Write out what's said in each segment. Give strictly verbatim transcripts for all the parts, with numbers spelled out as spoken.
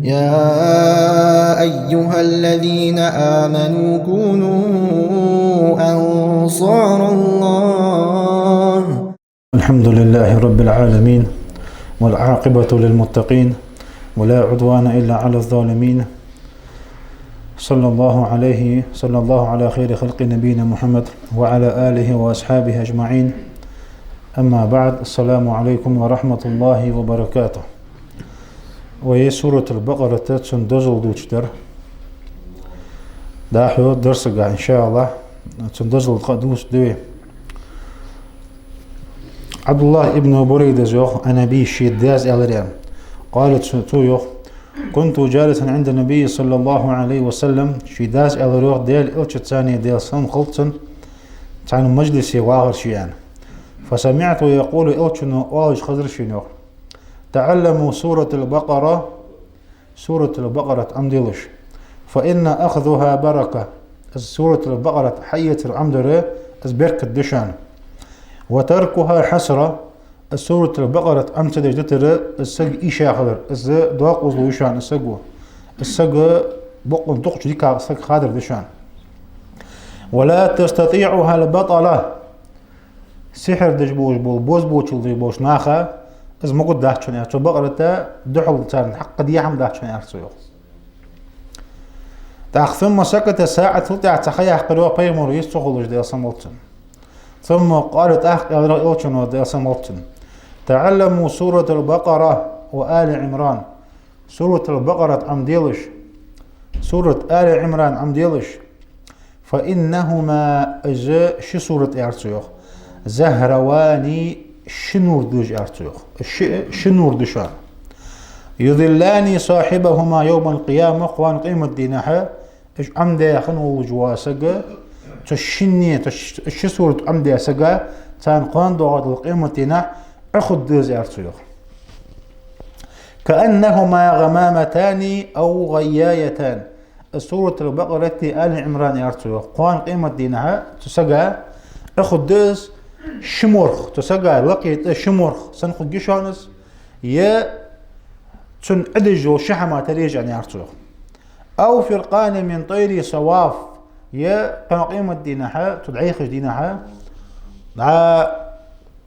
يا أيها الذين آمنوا كونوا أنصار الله. الحمد لله رب العالمين، والعاقبة للمتقين، ولا عدوان إلا على الظالمين. صلى الله عليه، صلى الله على خير خلق نبينا محمد وعلى آله وأصحابه أجمعين. أما بعد، السلام عليكم ورحمة الله وبركاته. Вай Суратул Бакъарата цун дозал дувцаш дар. ДӀахо дарсага, иншааллахӀ, цун дозал кхы а дувцаш да вай. ӀабдуллахӀ ибн Бурайдас йоах, عن أبيه, ший даьс аьлар, قال, цо, цо йоах: كنت جالسا عند النبي صلى الله عليه وسلم, ший даьс аьлар йоах, Даьла Элчанца, Даьла салам хилда цунна, цхьан мажлисе вагӀар ше, аьнна. فسمعته يقول, Элчано оалаш хазар шийна йоах: تعلموا سورة البقرة, Суратул Бакъарат Ӏомаделаш. فإن أخذها بركة, из Суратул Бакъарат хьаэцар, Ӏомадар, из беркат да шоана. وتركها حسرة, из Суратул Бакъарат Ӏома ца деш дитар, из саг ийша хилар, из докъазло я шоана из саго. Из саг бокъонца дукха дикагӀа саг хадар да шоана. ولا تستطيعها البطلة, сихьр деш болаш бола, бозбуунчал деш болча наха из могаргдац шоана, аьлар. Цу Бакъарата духьал царна хьакха де хӀама дац шоана, аьлар цо йоах. ТӀаккха ثم سكت ساعة, цул тӀехьагӀа цхьа ха яьккхар йоах пайхамара, йист ца хулаш, Даьла салам хилда цунна. ثم قال, тӀаккха аьлар Элчано, Даьла салам хилда цунна: تعلموا سورة البقرة وآل عمران. Суратул Бакъарат Ӏомаделаш, Сурат Али Ӏимран Ӏомаделаш. فإنهما, уж ши сурат, аьлар цо йоах, زهروان, ши нур да уж, аьлар цо йоах. Ши, ши нур да шоана. يظلان صاحبهما يوم القيامة, кхоана къематдийнахьа уж Ӏомадаь хинна волаш вола саг, цу шинне, цу ши, ши сурат Ӏомадаь сага, царна кхоана доагӀаш долча къематдийнахьа Ӏохудда из, аьлар цо йоах. كأنهما غمامتان أو غيايتان. Суратул Бакъарати Али Ӏимрани, аьлар цо йоах, кхоана къематдийнахьа цу сага Ӏохудда из, ши морх, цу сага лакхе тӀа ши морх санна хургья шоана из, е цунна Ӏодеш йола ши хӀама тара я уж, аьлар цо йоах. أو فرقان من طير صواف, е кхоана къематдийнахьа, цу дӀайхача дийнахьа, дӀа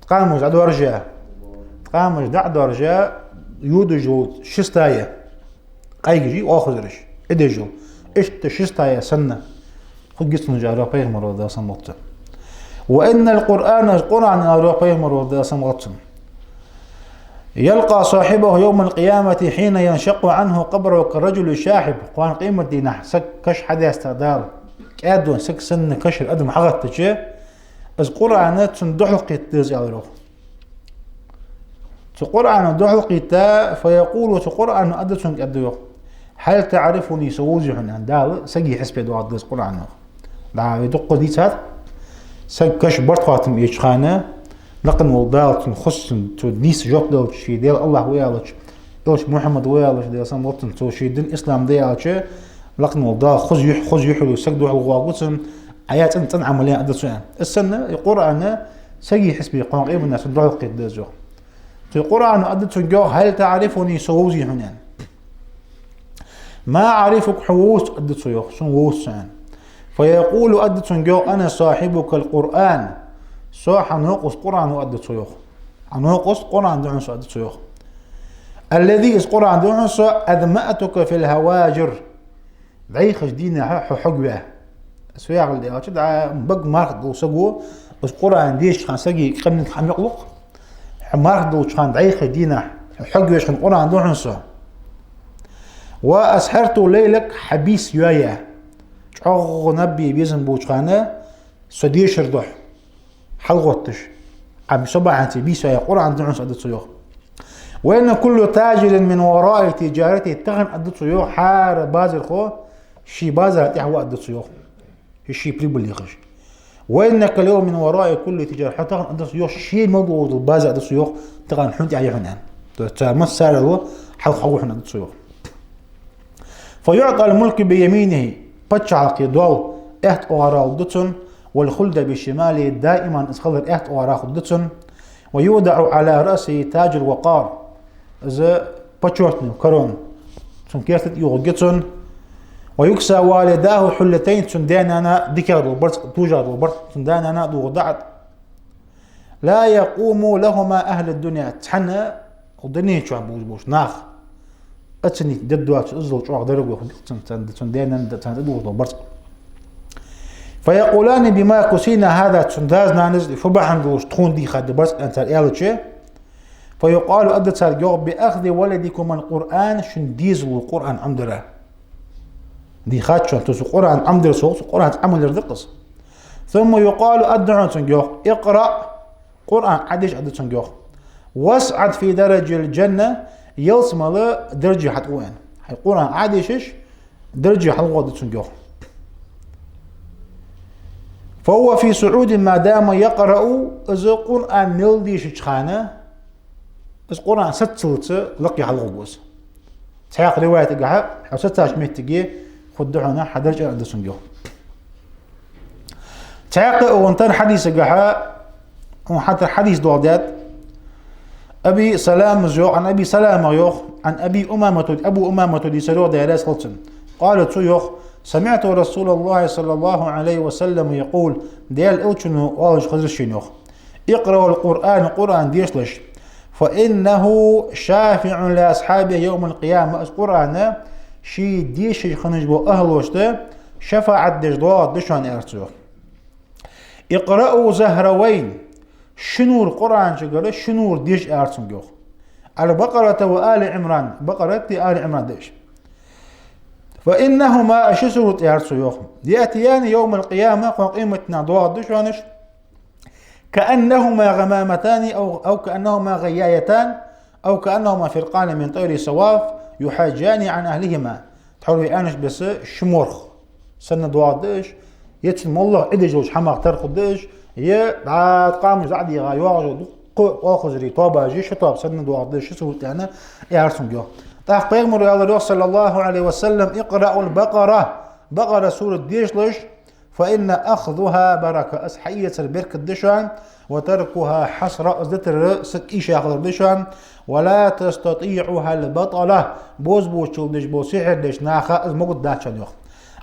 ткъамаш дӀадоаржа, ткъамаш дӀа а доаржа, йодаш йола ши стая, къайгаш я оалхазараш, Ӏодеш йола, иштта ши стая санна хургья цунна уж, аьлар йоах пайхамара, Даьла салам хилда цунна. وإن القرآن, Къуръан, аьлар йоах пайхамара, Даьла салам хилда цунна, يلقى صاحبه يوم القيامة حين ينشق عنه قبره كالرجل الشاحب. Кхоана къематдийнахьа саг каша хьадаьстача, Дала кӀаьдвенна саг санна кашара адам хьагӀаттача, из Къуръан цунна духьалкхетаргда из, аьлар йоах. Цу Къуръано духьалкхийтта, فيقول, цу Къуръано аргда цунга, аьлар йоах: هل تعرفني, со вовзий хьона, аьнна. Дала сага хьисапе доагӀаргда из Къуръан йоах. ДӀа вай дуккха дийцад, саг каша барт хаттам эцача хана, лакхе вола Дала цунна хоза, цунна цо нийса жоп далча, ший Даьла АллахӀ ва аьлча, Элча Мухьаммад ва аьлча, Даьла салам хилда цунна, цо ший дин ислам да аьлча, лакхе вола Дала хоза юхь-, хоза юхь йолаш саг духьал воагӀаргва цунна, Ӏа яь цӀена, цӀена Ӏамал яь, аргда цо, аьнна. Из санна, из Къуръан сага хьисапе кхоана къематдийнахьа цунна духьалкхетаргда из йоах. Цу Къуръано аргда цунга йоах: هل تعرفني, со вовзий хьона, аьнна. ما أعرفك, хьо вовзац, аргда цо йоах, сона вовзац со, аьнна. فيقول, аргда цунга йоах: أنا صاحبك القرآن, со хьа новкъост Къуръан ва, аргда цо йоах. Хьа новкъост Къуръан да хьона со, аргда цо йоах. الذي, из Къуръан да хьона со, أظمأتك في الهواجر, дӀайхача дийнахьа хьо хьогваь. Со яхилга да аьлча, дӀа бага марха долча саго, из Къуръан дешача хана сага къаманга хьа мекъалу-кх, хьо марха долча хана дӀайхача дийнахьа хьо хьогвеш хинна Къуръан да хьона со. وأسهرت ليلك, хьа бийса йоаяь. ЧӀоагӀа наб бе безам болча хана со дешар духьа хьалгӀотташ, Ӏа со бахьанца бийса йоаяь Къуръан да хьона со, аргда цо йоах. وإن كل تاجر من وراء تجارته, тахан, аргда цо йоах, хӀара базархо ший базара тӀехьа ва, аргда цо йоах, ший прибыль яхаш. وإنك اليوم من وراء كل تجارة, хьо тахан, аргда цо йоах, ший мел долаш дола базар, аргда цо йоах, тахан хьона тӀехьа я хьона, аьнна. То есть цар массарел хьалха хьогва хьона, аргда цо йоах. فيعطى الملك بيمينه, паччахьалкхе доал аьтта оагӀорахьа лургда цунна, والخلد بشماله, даиман из хилар аьтта оагӀорахьа хургда цунна, ويوضع على رأسه تاج الوقار, из почётный корона, Цун керта тӀа юхаргья цунна. ويكسى والداه حلتين, цун даь-нана дикагӀа дола барзкъа, тужагӀа дола барзкъа цун даь-нана а дугӀаргда Ӏа. لا يقوم لهما أهل الدنيا, цхьанна дунен чу болаш болча наха оценить дергдоацаш, иззал чӀоагӀа деррига хургья цунна, цун, цун даь-нана, царна тӀадугӀаш дола барзкъа. فيقولان: بما كسينا هذا, цун дас-нанас фу бахьан долаш тхона дийхад барзкъа, аьнна цар аьлча, فيقال, аргда царга йоах: بأخذ ولدكما القرآن, шун дезало Къуръан Ӏомадара. Дийхад шоана, цо Къуръан Ӏомадар, цо, цо Къуръанца Ӏамал яр да-кх из. ثم يقال, аргда хьона цунга йоах: اقرأ, Къуръан Ӏодеша, аргда цунга йоах. واصعد في درج الجنة, ялсмален дарже хьатӀаву, аьнна. Хьай Къуръан Ӏодешаш, дарже хьалгӀо, аргда цунга йоах. فهو في صعود ما دام يقرأ, из Къуръан мел дешача хана, из Къуръан саццалца лакхе хьалгӀоргва из. Цхьаькха риваятагахьа, хьо сацача моттиге хургда хьона хьа дарж, аргда цунга йоах. Цхьаькха а укхун тара хьадисагахьа, укхун тара хьадис доаладаьд. Аби Саламас йоах, Ӏан Аби Салама йоах, Ӏан Аби Умамата, Абу Умамата дийцар йоах, Даьла раьза хилва цунна. قال, цо йоах: سمعت رسول الله صلى الله عليه وسلم يقول, Даьла Элчано оалаш хезар сона йоах: اقرأوا القرآن, Къуръан дешалаш, فإنه شافع لأصحابه يوم القيامة, из Къуръан ший дешаш хинна бола ахӀлошта шафаӀат деш доагӀаргда шоана, аьлар цо йоах. اقرأوا زهروين, ши нур, Къуръан чугара ши нур деша, аьлар цунга йоах. البقرة وآل عمران, Бакъарати Али Ӏимран деша. فإنهما, уж ши сурат, аьлар цо йоах, يأتيان يوم القيامة, кхоана къематдийнахьа доагӀаргда шоана уж, كأنهما غمامتان أو، أو كأنهما غيايتان أو كأنهما فرقان من طير صواف يحاجان عن أهلهما. Тхьовра вай аьннача беса ши морх санна доагӀаргда уж, е цун моллагӀа Ӏи деш йолча хӀамах тара хургда уж, е дӀа ткъамаш дӀа а дийгӀа йоагӀаш йола дуккха оалхазарий тоабаш, ши тоаба санна доагӀаргда уж, ши сурат, аьнна, аьлар цунга йоах. ТӀаккха Пайхамаро аьлар йоах, صلى الله عليه وسلم: اقرأوا البقرة, Бакъара сурат дешалаш, فإن أخذها بركة, из хьаэцар беркат да шоана, وتركها حسرة, из дитар саг ийша хилар да шоана, ولا تستطيعها البطلة, бозбуунчал деш бола сихьр деча наха из могаргдац шоана йоах.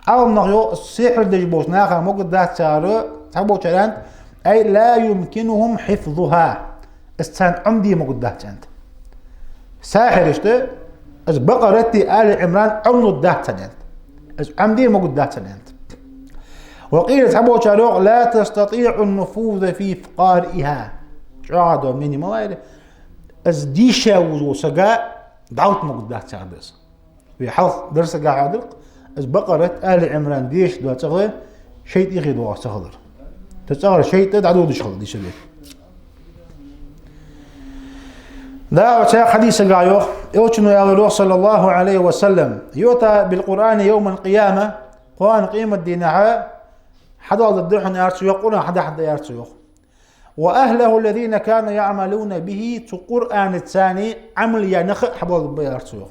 Ӏаламнаха йоах, сихьр деш болча наха могаргдац цар, цхьаболчар аьннад, أي لا يمكنهم حفظها, из царна Ӏомаде могаргдац аьннад. Сахьирашта из Бакъарати Али Ӏимран Ӏомалургдац аьннад. Из Ӏомаде могаргдац аьннад. وقيل, цхьаболчар йоах, لا تستطيع النفوذ في قارئها. ЧӀоагӀа дола мнени ма лайра, из дийша вузу сага дӀаоттаргдац цар из. Вай хьалха дарсагахьа хьоадаьр-кх, из Бакъарат, Али Ӏимран деша дола цӀагӀа шайтӀа юхе доагӀаш ца хилар. Цу цӀагӀара шайтӀа дӀадодаш хилар, дийша вай. Да, цхьан хьадисагахьа йоах, Элчано аьлар йоах, صلى الله عليه وسلم: يؤتى بالقرآن يوم القيامة, кхоана къематдийнахьа хьадоаладергда хьона, аьлар цо йоах, Къуръан хьадахьаргда, аьлар цо йоах. وأهله الذين كانوا يعملون به, цу Къуръанаца цхьана Ӏамал яь нах а хьабоаладергба, аьлар цо йоах.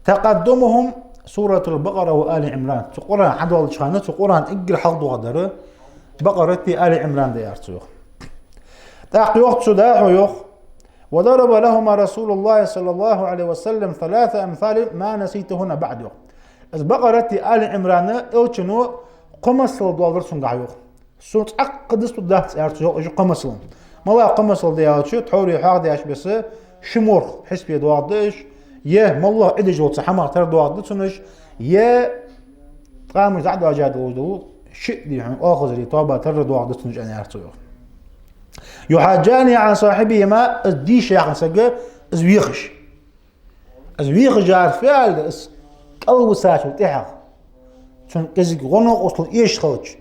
تقدمهم سورة البقرة وآل عمران. Цу Къуръан хьадоаладеча хана, цу Къуръан эггара хьалха доагӀаргдар Бакъарати Али Ӏимран да, аьлар цо йоах. ТӀаккха йоах цо, дӀахо йоах: وضرب لهما رسول الله صلى الله عليه وسلم ثلاث أمثال ما نسيتهن بعد, йоах. Из Бакъарати Али Ӏимрана Элчано кхо масал доаладир согахьа, йоах. Сона цхьаккха дицлургдац, аьлар цо йоах, уж кхо масал. МалагӀа кхо масал да аьлча, тхьовра хьоахадаьча беса ши морх хьисапе доагӀаргда уж, е моллагӀа Ӏи деш йолча хӀамах тара доагӀаргда цунна уж, е ткъамаш дӀа а доажадеш дола шиъ, дий хьона, оалхазарий тоаба тара доагӀаргда цунна уж, аьнна, аьлар цо йоах. يحاجان عن صاحبهما, из дийша яхача сага из вехаш. Из вехаш яхар фу аьлча, из кӀалвисачул тӀехьагӀа цун кӀезига гӀо-новкъостал эшаш хилча,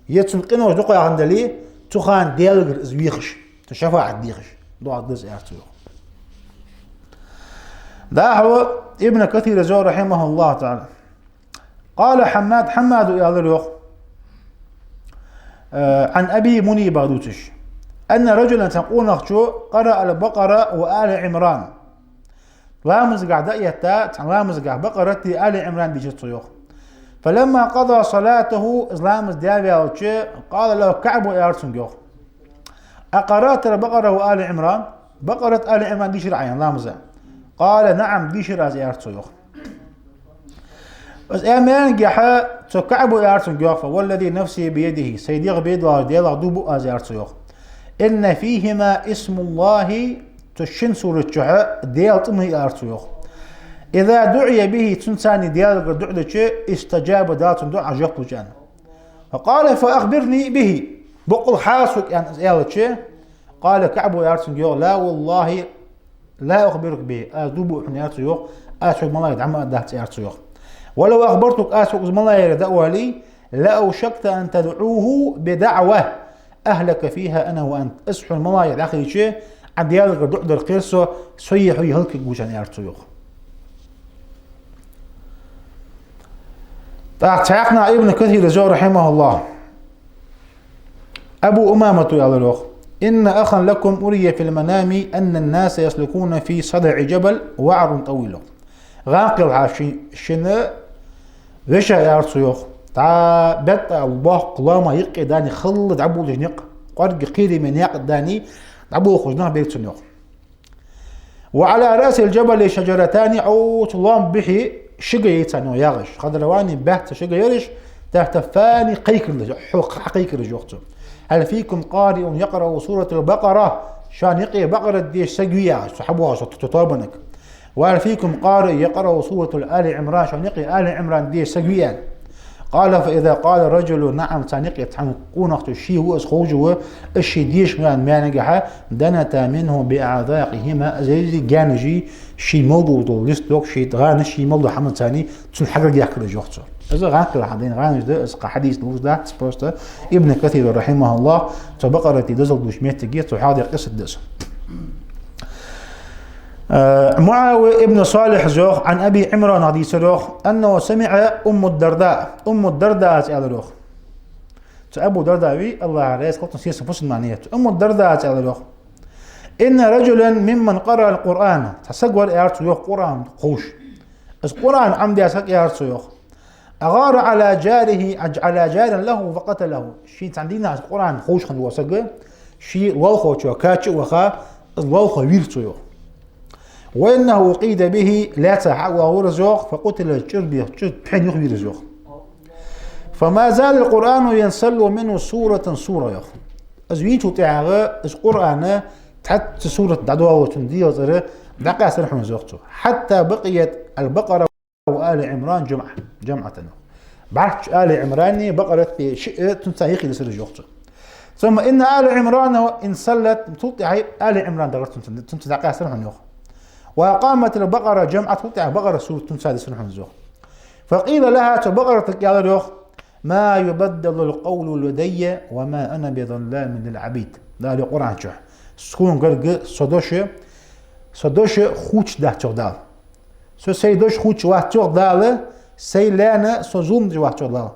е цун къинош дукха хинна дале, цу хана Даьлагара из вехаш, цунна шафаӀат дехаш доагӀаргда из, аьлар цо йоах. ДӀахо Ибн Касира йоах, رحمه الله تعالى: قال حماد, Хьаммада аьлар йоах, э, عن أبي منيب дувцаш: أن رجلا, цхьан къонахчо, قرأ البقرة وآل عمران, ламазагахьа дӀаэтта, цхьан ламазагахьа Бакъарати Али Ӏимран дийшар цо йоах. فلما قضى صلاته, из ламаз даь ваьлча, قال له, КаӀба аьлар цунга йоах: أقرأت البقرة وآل عمران؟ Бакъарат, Али Ӏимран дийшарий Ӏа ламаза? قال: نعم, дийшар аз, аьлар цо, йоах. Из аьнна маьлангехьа, цу КаӀбо аьлар цунга, йоах: فوالذي نفسي بيده, сай дегӀ бе долча Даьлах дув буъ аз, аьлар цо, йоах. إن فيهما اسم الله, цу шин сурата чухь Даьла цӀи ма йий, аьлар цо, йоах. إذا دعي به, цунца Даьлагара дуӀа дича, استجاب, Дала цун дуӀа жоп лу, аьнна. فقال: فأخبرني به, боккъал хьоахаве сога, аьнна, из аьлча, قال, КаӀбо аьлар цунга, йоах: لا والله لا أخبرك به, аз дув буъ хьона, аьлар цо, йоах, аз хьога малагӀа дӀа ма аргдац, аьлар цо, йоах. ولو أخبرتك, аз хьога из малагӀа яр дӀаоале, لأوشكت أن تدعوه بدعوة أهلك فيها أنا وأنت. Аз хьона малагӀа яр дӀахайча, Ӏа Даьлагара дуӀа дар кхер со, сои хьои хӀалаквергва шоана, аьлар цо, йоах. ТӀаккха цхьаькха Ибн Касира йоах, رحمه الله, Абу Умамата аьлар, йоах: إن أخا لكم أري في المنام أن الناس يسلكون في صدع جبل وعر طويل. ГӀанкхел хьа ши-, шийна вешийна, аьлар цо, йоах, дӀа бетта боккха лома юкъе дани халла дӀаболалуш никъ, кӀоарга кхераме наькъа дани дӀаболхаш нах бер цунна, йоах. وعلى رأس الجبل شجرتان, Ӏо цу лома бӀухе ши га яр царна, йоах, ягӀаш. خضروان, баьццара ши га яр уж, تهتفان, кхайкараш, хьо-, хьакхайкараш, йоах цо. هل فيكم قارئ يقرأ سورة البقرة؟ Шоана юкъе Бакъарат деш саг вий, ягӀаш, цу хьабоагӀача цу тоабанга. وهل فيكم قارئ يقرأ سورة آل عمران؟ Шоана юкъе Али Ӏимран деш саг вий, аьнна. قال: فإذا قال الرجل نعم, царна юкъе цхьан къонахчо, ше ва из, ховш ва, из ше дешаш ма вий аьнна маьлангехьа, دنتا منه بأعذاقهما, из гаьнаши ший мел дола листок, ший гӀанаш, ший мел дола хӀаманцани цунна хьагарга яхкар уж, йоах цо. Из гӀанкхел хьа дайна гӀанаш да, из кхы хьадис лувш дац, просто Ибн Касира, رحمه الله, цу Бакъарата дозал дувцача моттиге цо хьадеш къиссат да из. Э, МуӀавия ибн Салихьа йоах, عن أبي عمران, дийцар, йоах, أنه سمع أم الدرداء, Умму Дардаъас аьлар, йоах. Цу Абу Дардаъ вий, АллахӀ раьза хилва цунна, сесаг фусаман яц. Умму Дардаъас аьлар, йоах: إن رجلا ممن قرأ القرآن. Цхьа саг вар, аьлар цо, йоах, Къуръан кхувш. Из Къуръан Ӏомадаь саг, аьлар цо, йоах. أغار على جاره، على جار له فقتله. Ший цхьан дийнахьа Къуръан кхувш хинна вола саг, ший лоалахочоа кхача а ваха, из лоалахо вийра цо, йоах. وإنه أقيد به, лаьца хьа а воагӀавир из, йоах, فقتل, чӀир бе-, чӀир пхьен юхавийра из, йоах. فما زال القرآن ينسل منه سورة سورة, йоах. Из вийначул тӀехьагӀа из Къуръан цхьацца сурат дӀадоалаш, цун дегӀа цӀера дӀакъаьстар хьона из, йоах цо. حتى بقيت البقرة وآل عمران جمعة، جمعة. БӀарчча Али Ӏимрани Бакъарати шиъ цунца юхе дисар уж, йоах цо. ثم إن آل عمران انسلت, цул тӀехьагӀа Али Ӏимран дагӀар цунца, цунца дӀакъаьстар хьона, йоах. وأقامت البقرة جمعة, цул тӀехьагӀа Бакъара сурат цунца дисар хьона из, йоах. فقيل لها, цу Бакъаратага аьлар, йоах: ما يبدل القول لدي وما أنا بظلام للعبيد. Дала йоах Къуръан чу: сона гарга со дош, со дош хувцаш дац, йоах Дала. Со сай дош хувцаш вац, йоах Дала, сай лаьна со зулам деш вац, йоах Дала.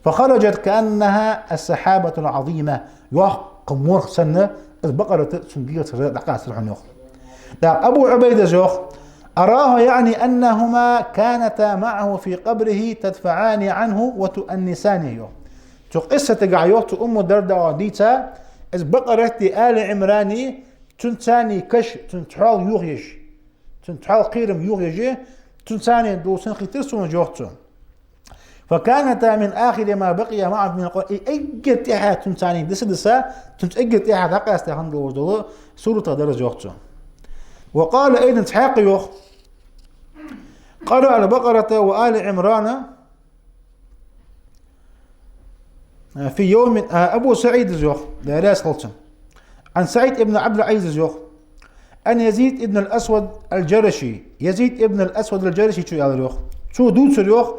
فخرجت كأنها السحابة العظيمة. Йоккха морх санна, из Бакъарат цун дегӀа цӀера дӀакъаьстар хьона, йоах. ТӀаккха Абу Ӏубайдас йоах: أراه يعني أنهما كانتا معه في قبره تدفعان عنه وتؤنسانه, йоах. Цу къиссатагахь, йоах, цу Умму Дардаъа дийца, из Бакъарати Али Ӏимрани цунцани каш, цун цхьоал йохаеш, цун цхьоал кхерам йохаеш, цунцани дувцаш хетар сона, йоах цо. فكانتا من آخر ما بقي معه من القرآن. Из эггара тӀехьа цунцани диса-диса, цунца эггара тӀехьа дӀакъаьста хинна долаш дола суратех дар из, йоах цо. وقال أيضا, цхьаькха йоах: قرأ البقرة وآل عمران في يوم, а, Абу СаӀида йоах, Даьла раьза хилва цунна. عن سعيد بن عبد العزيز йоах. عن يزيد بن الأسود الجرشي. Язид ибн ал-Асвад ал-Джарашичо аьлар йоах. Цо дувцар йоах,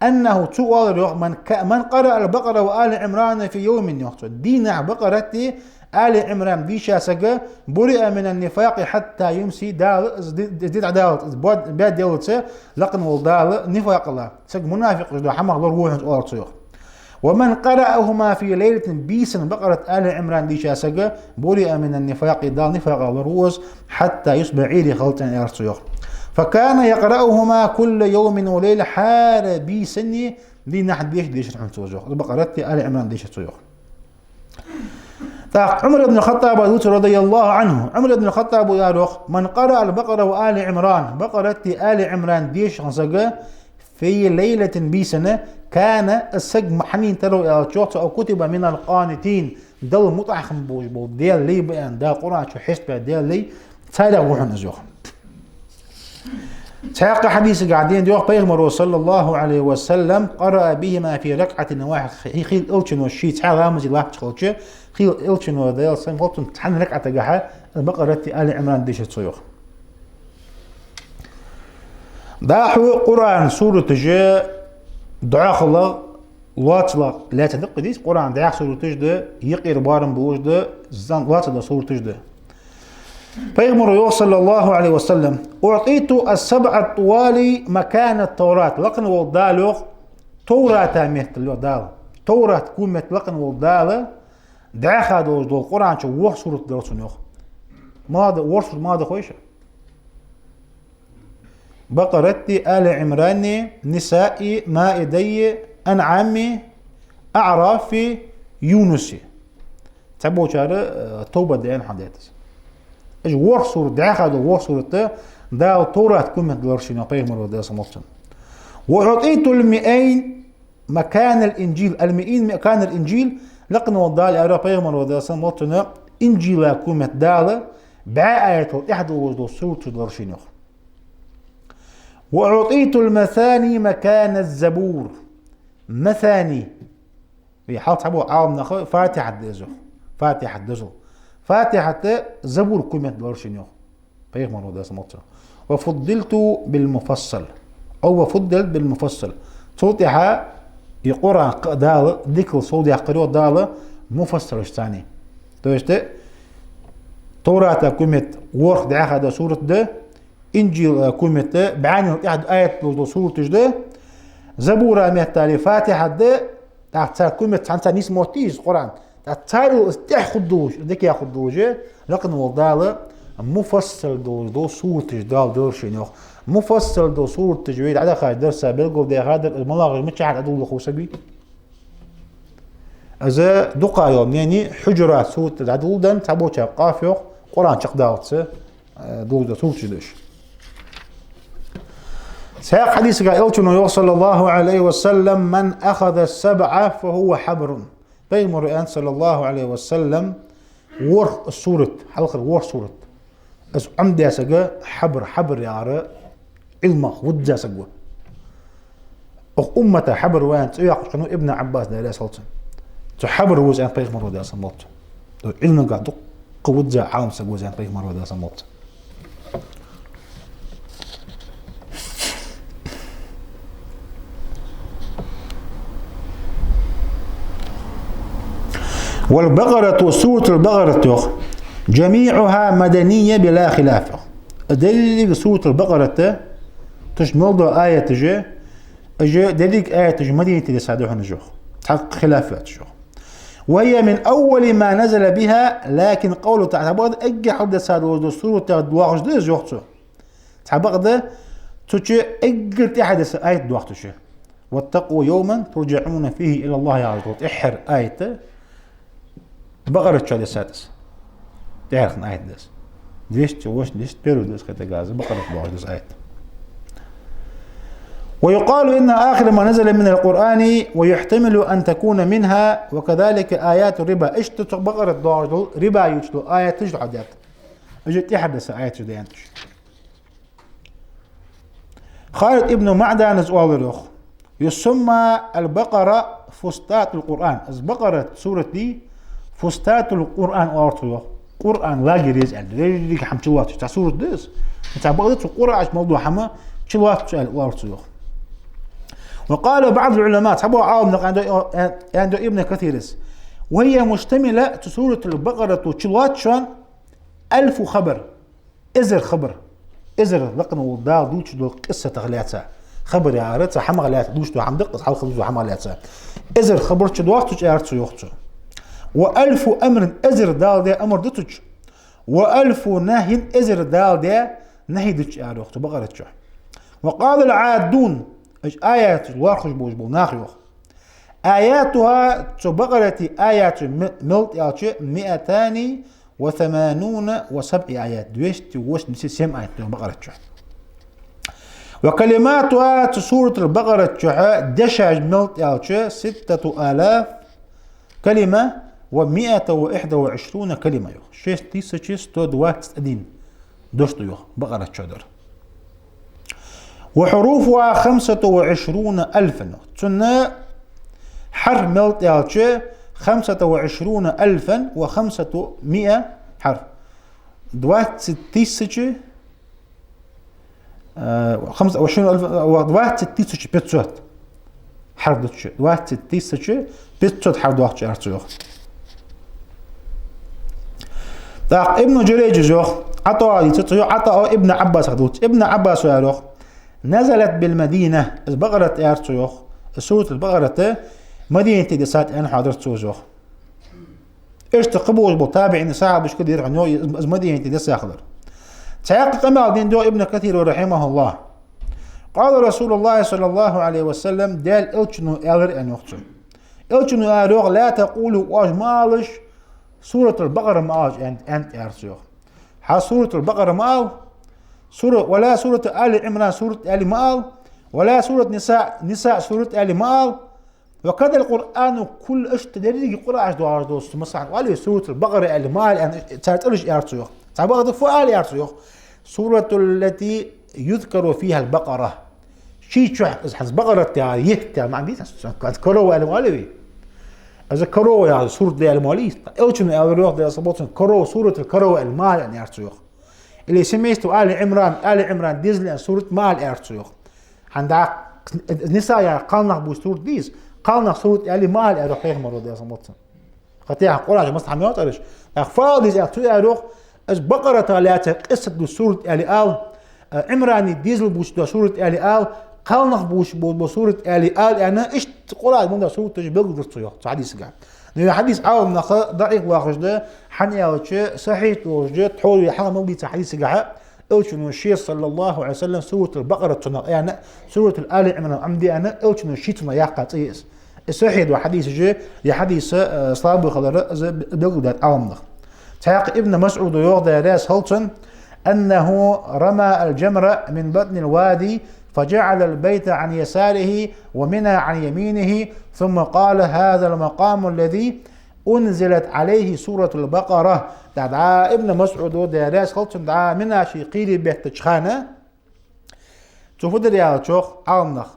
أنه, цо оалар йоах, من ك-, من قرأ البقرة وآل عمران في يوم, йоах цо. Дийнахьа Бакъарати Али Ӏимрани дийша саг, برئ من النفاق حتى يمسي, Дала из ди-, ди-, ди дӀадаллалца, из бод-, баь деллалца лакхвеннав Дала нифакъах. Саг мунафикъ долча хӀамах лораву хьона, оалар цо йоах. ومن قرأهما في ليلة, бийсан Бакъарат, Али Ӏимран дийша саг, برئ من النفاق, Дала нифакъах лораву из, حتى يصبح, Ӏуйре хилча, аьлар цо йоах. فكان يقرأهما كل يوم وليلة, хӀара бийсанна дийнахьа дешар, дешар хьона цо йоах. Из Бакъарати Али Ӏимран дешар цо йоах. ТӀаккха Ӏумар ибн Хаттаба дувц, رضي الله عنه, Ӏумар ибн Хаттаба аьлар йоах: من قرأ البقرة وآل عمران, Бакъарати Али Ӏимрани дийша саг, في ليلة, бийсанна, كان, из саг хьанна тара ва аьлча йоах цо, أو كتب من القانتين, Далла мутӀахьа болаш бола, Даьла лай ба аьнна, Дала Къуръан чу хьестабаь Даьла лай, царех ва хьона из йоах. Цхьаькха хьадисагахь денад йоах, Пайхамаро, صلى الله عليه وسلم, قرأ بهما في ركعة واحدة, хи-, хийла элчано ший цхьа ламазе латташ хилча, хийла элчано, Даьла салам хилда цунна, цхьан ракаӀатагахьа Бакъарати Али Ӏимрани дийшар цо йоах. ДӀахо Къуръан сураташ дӀоахалах, лоацалах лаьца да-кх из, Къуръан дӀаьха сураташ да, юкъера барам болаш да, зан лоаца да сураташ да. Пайхамаро йоах, صلى الله عليه وسلم: أعطيت السبع الطوال مكان التوراة. Лакхвенна волча Дала йоах, Товрата меттала йоах Дала. Товрата го меттала лакхвенна волча Дала дӀаьха долаш дола Къуръан чу ворхӀ сурат дар цунна йоах. Мала да, ворхӀ сурат мала да хой шоана? Бакъарати, Али Ӏимрани, Нисаи, Маидаи, Анъами, Аърафи, Юнуси. Цхьаболчар, э, Товба да аьнна хьадийцад. Уж ворхӀ сурат, дӀаьха дола ворхӀ сурат Дала Товрата го меттала дар шийна йоах Пайхамаро, Даьла салам хилда цунна. وأعطيت المئين مكان الإنجيل، المئين مكان الإنجيل, лакхвенна волча Дала аьлар йоах Пайхамаро, Даьла салам хилда цунна, Инжила го меттала Дала бӀаь аятал тӀехьа долаш дола сурат дар шийна йоах. وأعطيت المثاني مكان الزبور. Масани. Вай хьалха цхьабола Ӏаламнаха Фатихьат да из йоах. Фатихьат да из. Фатихьат Забур го меттала дар шийна йоах Пайхамаро, Даьла салам хилда цунна. وفضلت بالمفصل. أو وفضلت بالمفصل. Цул тӀехьа из Къуръан кхы а Дала дикал совдаьккхар йоах Дала муфассалашцани. То есть, Товрата го меттала ворхӀ дӀаьха дола сурат да, Инжила го меттала бӀаьннел тӀехьа аят долаш дола сураташ да, Забура меттала Фатихьат да, тӀаккха цар го меттала цхьан цар нийса мотт я из Къуръан. ТӀаккха царел из тӀехьа хургдолаш, из дикагӀа хургдолаш, лакхвенна волча Дала муфассал долаш дола сураташ Дала дар шийна йоах. Муфассал дола сураташ вай дӀадахача дарса белгалдаьха дар, из малагӀаш, мичахьара дӀадоладу хов саг вий? Из дукха йола мнени Хьуджурат сурат дӀадоладенна, цхьаболчар Къаф йоах, Къуръан чакхдаллалца, э, доладу сурат да уж. Цхьаькха хьадисагахь элчано йоах, صلى الله عليه وسلم: من أخذ السبع فهو حبر. Пайхамаро аьннад, صلى الله عليه وسلم, ворхӀ сурат, хьалхара ворхӀ сурат, из Ӏомадаь саг хьабр, хьабр яхар Ӏилмах вузза саг ва. Укх уммата хьабр ва аьнна цӀи йоаккхаш хиннав Ибн Ӏаббас, Даьла раьза хилва цунна. Цу хьабр ва из аьннад Пайхамаро, Даьла салам хилда цунна. Цу Ӏилмагахь дукха вузза Ӏалам саг ва из аьннад Пайхамаро, Даьла салам хилда цунна. والبقرة, سورة البقرة йоах, جميعها مدنية بلا خلاف йоах. Деррига سورة البقرة, цу чу мел дола аяташ, уж деррига аяташ Мадинате дессад хьона уж йоах. Цхьаккха хилаф йоацаш йоах. وهي من أول ما نزل بها، لكن قوله تعالى, цхьабакъда эггара хьалха дессад дола сурат яха доагӀаш да из йоах цо. Цхьабакъда цу чу эггара тӀехьа десса аят доагӀа цу чу. واتقوا يوما ترجعون فيه إلى الله яхаш дола тӀеххьара аят Бакъарат чу дессад из. ТӀеххьара аят да из. Двести восемьдесят первый да из, кхетаргда аз, Бакъарат доагӀаш да из аят. ويقال إن آخر ما نزل من القرآن ويحتمل أن تكون منها وكذلك آيات الربا. Иштта цу Бакъарат доагӀаш дола риба ювцаш дола аяташ да хьадийцад. Уж тӀеххьара десса аяташ да аьнна уж. Халид ибн МаӀдана оалар йоах: يسمى البقرة فسطاط القرآن. Из Бакъарат сурат да, فسطاط القرآن оалар цох йоах. Къуръан лагерь я из аьнна. Деррига хӀама чулоацаш цхьа сурат да из. Цхьабакъда цу Къуръан чу мел дола хӀама чулоацаш аьнна оалар цох йоах. وقال بعض العلماء, цхьабола Ӏаламнаха аьннад, аьннад Ибн Касира: وهي مشتملة, цу Суратул Бакъарато чулоац шоана ألف خبر. Эзар хабар. Эзар лакхвенна волча Дала дувцаш дола къиссатах лаьца. Хабар яхар цхьа хӀамах лаьца дувцаш дола хӀама да-кх из, хьалха дувцаш дола хӀамах лаьца. Эзар хабар чудоагӀа цу чу, аьлар цо йоах цо. وألف أمر, эзар Дала даь амар да цу чу. وألف نهي, эзар Дала даь нахьи да цу чу, аьлар йоах цо Бакъарат чу. وقال العادون, уж аяташ лоархӀаш болаш бола нах йоах. آياتها, цу Бакъарата аяташ м-, мел да аьлча, مائتان وثمانون وسبع آيات, двести восемьдесят семь аят да Бакъарата чу. وكلماتها, цу суратуль-Бакъарата чу дешаш мел да аьлча, ستة آلاف كلمة ومائة وإحدى وعشرون كلمة, йоах. Шесть тысяч сто двадцать один дош да, йоах, Бакъарата чу дар. وحروفها خمسة وعشرون ألفا, йоах. Цун хьарф мел да аьлча, خمسة وعشرون ألفا وخمسمائة حرف. Двадцать тысяч, э, خمسة وعشرون ألفا, двадцать тысяч пятьсот хьарф да цу чу. Двадцать тысяч пятьсот хьарф да цу чу, аьлар цо, йоах. ТӀаккха Ибн Джурайджа йоах, ӀатӀаъ дийцад цо, йоах, ӀатӀаъа Ибн Ӏаббасах дувц. Ибн Ӏаббаса аьлар, йоах: نزلت بالمدينة, из Бакъарат, аьлар цо, йоах, из суратуль-Бакъарат Мадинате дисад аьнна хьоадаьр цо, йоах. Иштта кхыболаш бола табиӀинаш, сахьабашка дийцар хьона, йоах, из, из Мадинате диса хилар. Цхьаькха къамаьл денад, йоах, Ибн Касира, رحمه الله: قال رسول الله صلى الله عليه وسلم, Даьла Элчано аьлар, аьнна, йоах цо. Элчано аьлар, йоах: لا تقولوا, оаш ма алалаш, суратуль-Бакъара ма алалаш, аьнна, аьнна, аьлар цо, йоах. Хьа суратуль-Бакъара ма ала, сура, ولا سورة آل عمران сурат аьле ма ала, ولا سورة النساء, Ниса сурат аьле ма ала, وكذا القرآن كله, иштта деррига Къуръан доагӀаш дола, масала, оалий вай, суратуль-Бакъара аьле ма ала, аьнна, цар цӀераш, аьлар цо, йоах. Цхьабакъда фу ала, аьлар цо, йоах. سورة التي يذكر فيها البقرة. Ший чу из хӀанз Бакъарат яхар, етт яхар маӀан дий хьона, корова аьле ма оалий вай. Из корова яхар сурат да аьле ма оалий. Элчано аьлар, йоах, Даьла салам хилда цунна, корова, суратуль-корова аьле ма ала, аьнна, аьлар цо, йоах. Или семейство Али Ӏимран, Али Ӏимран дезал аьнна сурат ма ала, аьлар цо, йоах. ХӀанз дӀа Ниса яхар кхалнах бувцаш сурат дий из, кхалнах сурат аьле ма ала, аьлар, йоах, пайхамара, Даьла салам хилда цунна. Хатех Къуръан чу масса хӀама йоах цӀераш. ТӀаккха фу ала деза аьлча, цо аьлар, йоах, из Бакъарата лаьца къиссат дола сурат аьле ала, э, Ӏимрана дезал бувцаш дола сурат аьле ала, кхалнах бувцаш бола, бола сурат аьле ала, аьнна, иштта Къуръан чу дола сураташ белгалдир цо, йоах, цу хьадисага. Но ер хьадис Ӏаламнаха даӀиф лоархӀаш да, хӀана аьлча, сахьихь долаш да, тхьовра хьалха мел дийца хьадисагахьа, Элчано ше, صلى الله عليه وسلم, суратуль-Бакъара цунах аьнна, суратуль-Али Ӏимран Ӏомаде аьнна, Элчано ше цунах яьккха цӀи я из. Из сахьихь дола хьадис я, ер хьадис, э, слабый хилар из белгалдаьд Ӏаламнаха. Цхьаькха Ибн МасӀуда йоах, Даьла раьза хилва цунна: أنه رمى الجمرة من بطن الوادي فجعل البيت عن يساره ومنى عن يمينه ثم قال: هذا المقام الذي أنزلت عليه سورة البقرة. ДӀа, дӀа Ибн МасӀуда, Даьла раьза хилва цунна, дӀа Мина ший кхерий беттача хана, цо фу дир аьлча, йоах Ӏаламнаха,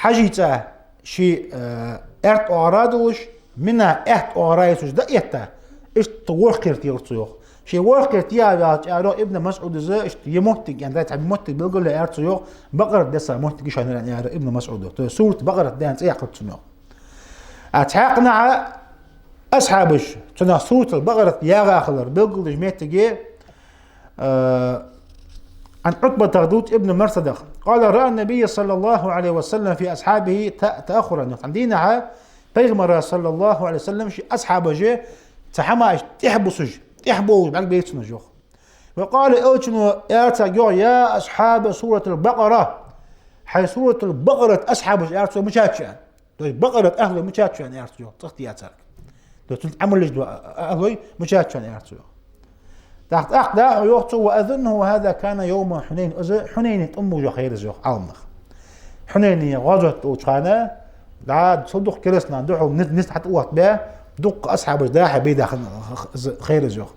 Хьажий цӀа ший, э, аьрда оагӀора а долаш, Мина аьтта оагӀора а йисаш дӀаэтта, иштта ворхӀ кхера техар цо, йоах. Ший ворхӀ кхера теха ваьлча, аьлар, йоах, Ибн МасӀуда, из иштта ер моттиг, аьнна, цхьа моттиг белгалъяь, аьлар цо, йоах, Бакъарат диса моттиг я шоана ер, аьнна, аьлар Ибн МасӀуда. То есть суратуль-Бакъарат да аьнна цӀи яьккхар цунна, йоах. А цхьаькханахьа асхьабаша цунах суратуль-Бакъарат яьгӀа хилар белгалдеш моттиге, э, عن عتبة, дувц Ибн Марсадах. قال: رأى النبي صلى الله عليه وسلم في أصحابه ت-، تأخرا. Цхьан дийнахьа пайхамара, صلى الله عليه وسلم, ший асхьабаш цхьа хӀамаш тӀехьа бусаш, тӀехьа бовлаш бӀаргабайра цунна, йоах. وقال, Элчано аьлар царга, йоах: يا أصحاب سورة البقرة. ХӀай суратуль-Бакъарат асхьабаш, аьлар цо, мичад шо, аьнна. То есть Бакъарат ахӀлой, мичад шо, аьнна, аьлар цо, йоах, цӀагӀа тӀаяьцарга. То есть цунца Ӏамал еш дола ахӀлой, мичад шо, аьнна, аьлар цо, йоах. ТӀаккха, тӀаккха дӀахо йоах цо: وأظنه هذا كان يوم حنين. Из Хьунайне тӀом болча хана хилар из, йоах Ӏаламнаха. Хьунайне гӀазот долча хана, дӀа цул дукха керастанаш духьал низ-, низ хьатӀаоттабаь, дукха асхьабаш дӀа-хьа бе дахана хилар из, йоах.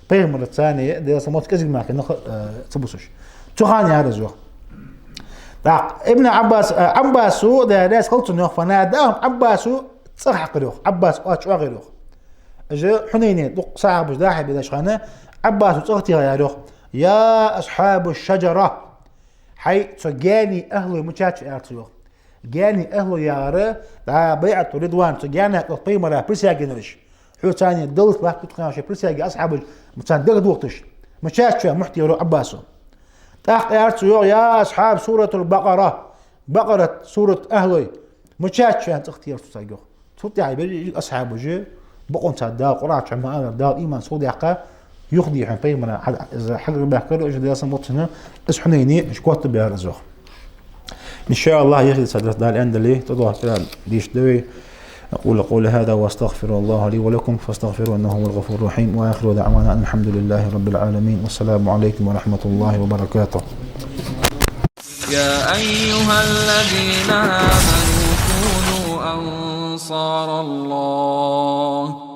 Пайхамарца цхьана, Даьла салам хилда цунна, кӀезига мара хиннаб, э, ца бусаш. Цу хана яр из, йоах. ТӀаккха Ибн Ӏаббас, э, Ӏаббаса, Даьла раьза хилва цунна, йоах, فناداهم, Ӏаббаса цӀи хьакхар, йоах. Ӏаббаса оаца чӀоагӀъяр, йоах. Из Хьунайне дукха асхьабаш дӀа-хьа бе деш хана, Ӏаббаса цӀагӀа техар, йоах: يا أصحاب الشجرة. ХӀай цу гаьнай ахӀлой, мичад шо, аьлар цо, йоах. Гаьнай ахӀлой яхар, дӀа байӀату ридван, цу гаьна тӀа пайхамара присяга еннараш. Хьо царна даллалц латташ тхона шоай присяга асхьабаш, царна дагадохийташ. Мичад шо, аьнна, мухь техар, йоах, Ӏаббаса. ТӀаккха аьлар цо, йоах: يا أصحاب سورة البقرة. Бакъарат сурата ахӀлой, мичад шо, аьнна, цӀагӀа техар цо царга, йоах. Цул тӀехьагӀа берригаш асхьабаш, бокъонца Дала Къуръан чу ма аллара, Дала иман совдаьккха, юхадийхьа пайхамара хьа-, из хьагара баьхкар, из Даьла салам хилда цунна, из Хьунайне, из котбаьхар из, йоах. Ин ша АллахӀ, ехица дарс, Дала аьннадале, тӀадоагӀа Къуръан дешаш да вай. أقول قولي هذا وأستغفر الله لي ولكم فاستغفروه إنه هو الغفور الرحيم، وآخر دعوانا أن الحمد لله رب العالمين، والسلام عليكم ورحمة الله وبركاته. يا أيها الذين آمنوا كونوا أنصار الله.